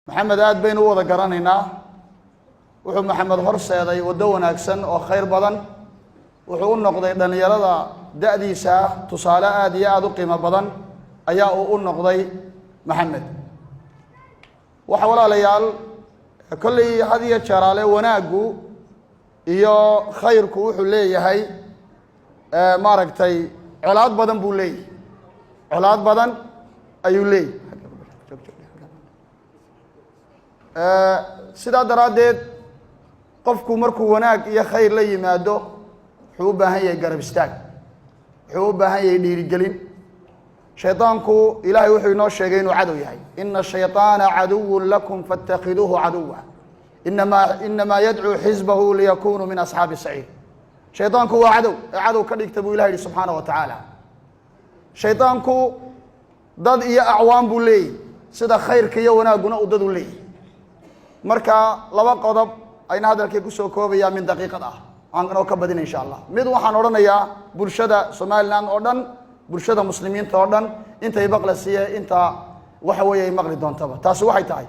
Maxamed aad baynu u wada garanaynaa. Wuxuu Maxamed horseeday waddo wanaagsan oo khayr badan. Wuxuu u noqday dhallinyarada da'diisa ah tusaale aad iyo aada u qiimo badan ayaa uu u noqday Maxamed. Waxa, walaalayaal, kolley had iyo jeeraale wanaaggu iyo khayrku wuxuu leeyahay, maaragtay, colaad badan buu leeyahay, colaad badan ayuu leeyahay. Sidaa daraaddeed, qofku markuu wanaag iyo khayr la yimaado, wuxuu u baahan yahay garab istaag, wuxuu u baahan yahay dhiirigelin. Shaydaanku, Ilaahay wuxuu inoo sheegay inuu cadow yahay: "إن الشيطان عدو لكم فاتخذوه عدوا إنما يدعو حزبه ليكونوا من أصحاب السعير." Shaydaanku waa cadow ee cadow ka dhigta, buu Ilahi yihi subxaana wa tacaala. Shaydaanku dad iyo acwaan buu leeyahy, sida khayrka iyo wanaagguna uu dad u leeyahy. Marka laba qodob ayna hadalkii kusoo koobayaa min daqiiqad ah, aan inoo ka badina, insha Allah. Mid waxaan odhanayaa bulshada Somaliland oo dhan, bulshada Muslimiinta oo dhan, intay maqla siiye, inta waxa weeye ay maqli doontaba. Taasi waxay tahay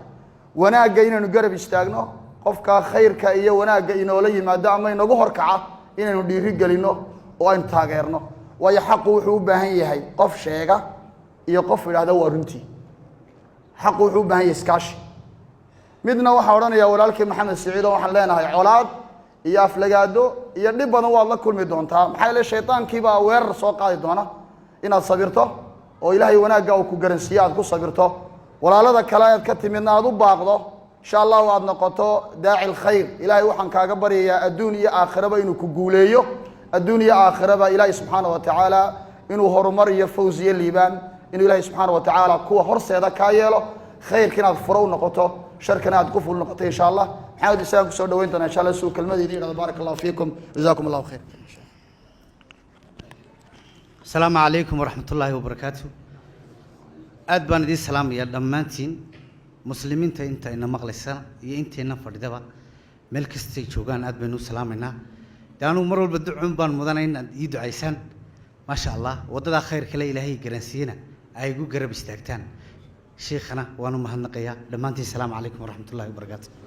wanaagga inaynu garab istaagno. Qofka khayrka iyo wanaagga inoola yimaado ama inagu horkaca inaynu dhiiri gelino oo aynu taageerno, waayo xaqu wuxuu u baahan yahay qof sheega iyo qof idhahda waa runtii. Xaqu wuxuu u baahan yahay iskaashi. Midna waxaan odhanayaa walaalkii Maxamed Siciid oo waxaan leenahay, colaad iyo aflagaado iyo dhib badan waad la kulmi doontaa. Maxaa yeele, shaydaankiibaa weerar soo qaadi doona. Inaad sabirto oo Ilaahay wanaagga uu ku garansiiye aad ku sabirto, walaalada kale aad ka timidna aad u baaqdo, insha Allahu aad noqoto daaci lkhayr. Ilaahay waxaan kaaga baryayaa adduun iyo aakhiraba inuu ku guuleeyo, adduun iyo aakhiraba Ilaahay subxaana wa tacaala inuu horumar iyo faws iyo liibaan, inuu Ilaahay subxaana wa tacaala kuwa horseeda kaa yeelo, khayrka inaad furo u noqoto, sharkana aad quful noqoto, insha Allah. Maxamed isagaan kusoo dhaweyn doona, insha Allah, suu kelmadeedii yidhahdo. Baaraka Allahu fiikum, jazakum Allahu khayr. Asalaamu calaykum waraxmat ullaahi wabarakaatu. Aad baan idiin salaamayaa dhammaantiin, Muslimiinta inta ina maqlaysa iyo intayna fadhidaba, meel kastay joogaan aad baynu u salaamaynaa. Dee anugu mar walba ducun baan mudanay inaad ii ducaysaan, maasha Allah. Waddadaa khayr kale Ilaahay garansiiyena ay igu garab istaagtaan. Shiikhana waanu mahadnaqayaa dhammaantiin. Asalaamu calaykum waraxmat ullahi wabarakaatu.